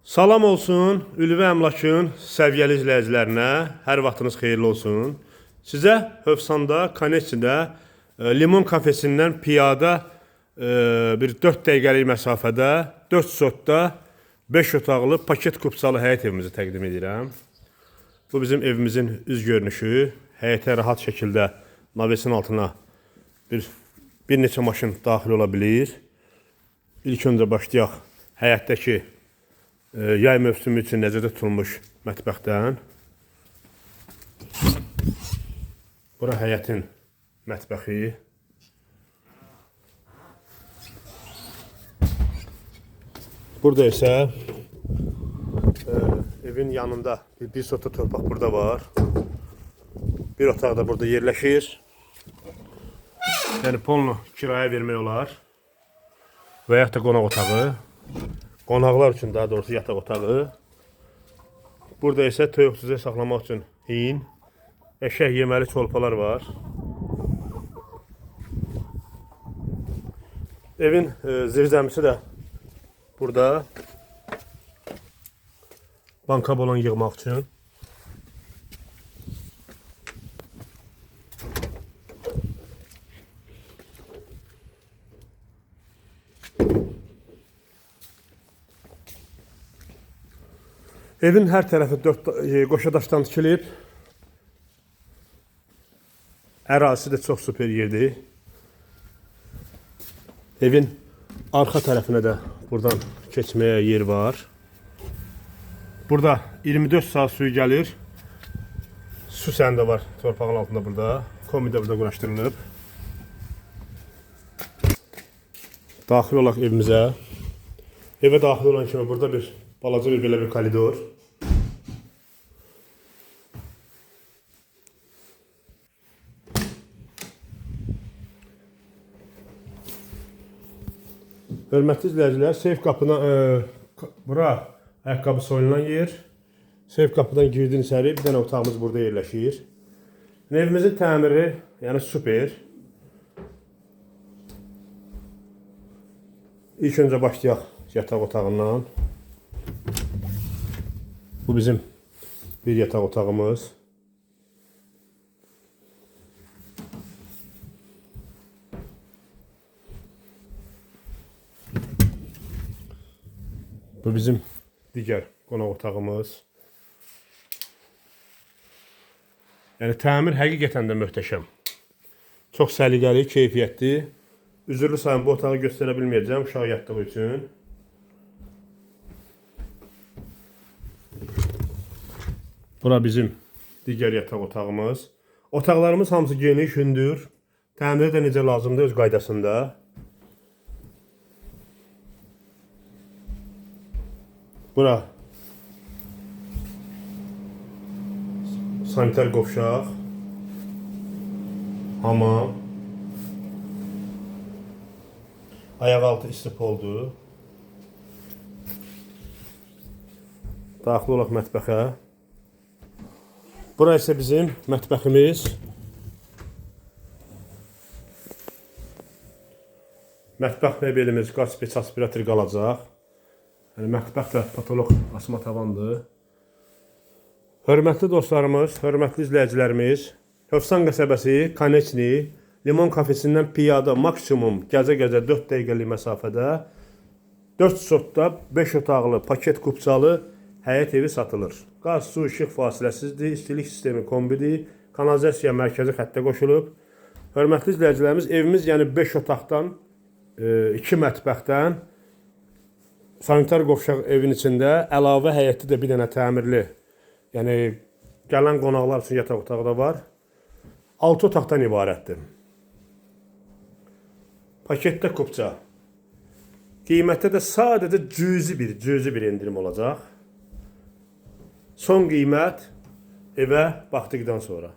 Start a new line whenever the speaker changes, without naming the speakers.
Salam olsun Ülvi Əmlakın səviyyəli izləyicilərinə. Hər vaxtınız xeyirli olsun. Sizə Hövsanda, Koneçnidə Limon kafesindən piyada bir 4 dəqiqəlik məsafədə 4 sotda 5 otaqlı paket kupçalı həyət evimizi təqdim edirəm. Bu bizim evimizin üz görünüşü. Həyətə rahat şəkildə navesin altına bir neçə maşın daxil ola bilir. İlk öncə başlayaq həyətdəki yay mövsümü üçün nəzərdə tutulmuş mətbəxdən. Bura həyətin mətbəxi. Burada isə evin yanında bir sota torpaq burada var. Bir otaq da burada yerləşir. Yəni polnu kirayə vermək olar. Və yaxud da qonaq otağı. Qonaqlar üçün daha doğrusu yataq otağı. Burada isə toyuq cücə saxlamaq üçün hin, eşək yeməli çolpalar var. Evin zirzəmisi də burada. Banka balon yığmaq üçün. Evin hər tərəfi 4 qoşa daşdan tikilib. Ərazisi də çox super yerdir. Evin arxa tərəfinə də buradan keçməyə yer var. Burada 24 saat suyu gəlir. Su səndi var torpağın altında burada. Kombi də burada quraşdırılıb. Daxil olaq evimizə. Evə daxil olan kimi burada bir balaca bir belə bir koridor. Hörmətli izləyicilər, seyf qapına bura ayaqqabı soyulan yer. Seyf qapıdan girdin içəri, bir dənə otağımız burada yerləşir. Evimizin təmiri, yəni super. İlk öncə başlayaq yataq otağından. Bu bizim bir yataq otağımız. Bu bizim digər qonaq otağımız. Yəni təmir həqiqətən də möhtəşəm. Çox səliqəli, keyfiyyətli. Üzrlü sayım bu otağı göstərə bilməyəcəm uşaq yatdığı üçün. Bura bizim digər yataq otağımız. Otaqlarımız hamısı geniş, hündür. Təmiri də necə lazımdır öz qaydasında. Bura sanitar qovşaq, hamam, ayaqaltı istipoldur. Daxil olaq mətbəxə. Bura isə bizim mətbəximiz. Mətbəx mebelimiz qaz peç aspirator qalacaq. Yəni mətbəx də patoloq asma tavandır. Hörmətli dostlarımız, hörmətli izləyicilərimiz, Hövsan qəsəbəsi, Koneçni, Limon kafesindən piyada maksimum gəzə-gəzə 4 dəqiqəlik məsafədə 4 sotda 5 otaqlı, paket kupçalı həyət evi satılır. Qaz, su, işıq fasiləsizdir, istilik sistemi kombidir, kanalizasiya mərkəzi xəttə qoşulub. Hörmətli izləyicilərimiz, evimiz yəni 5 otaqdan, 2 mətbəxdən, sanitar qovşaq evin içində, əlavə həyətdə də bir dənə təmirli, yəni gələn qonaqlar üçün yataq otağı da var. 6 otaqdan ibarətdir. Paketdə kupça. Qiymətdə də sadəcə cüzi bir endirim olacaq. Son qiymət evə baxdıqdan sonra.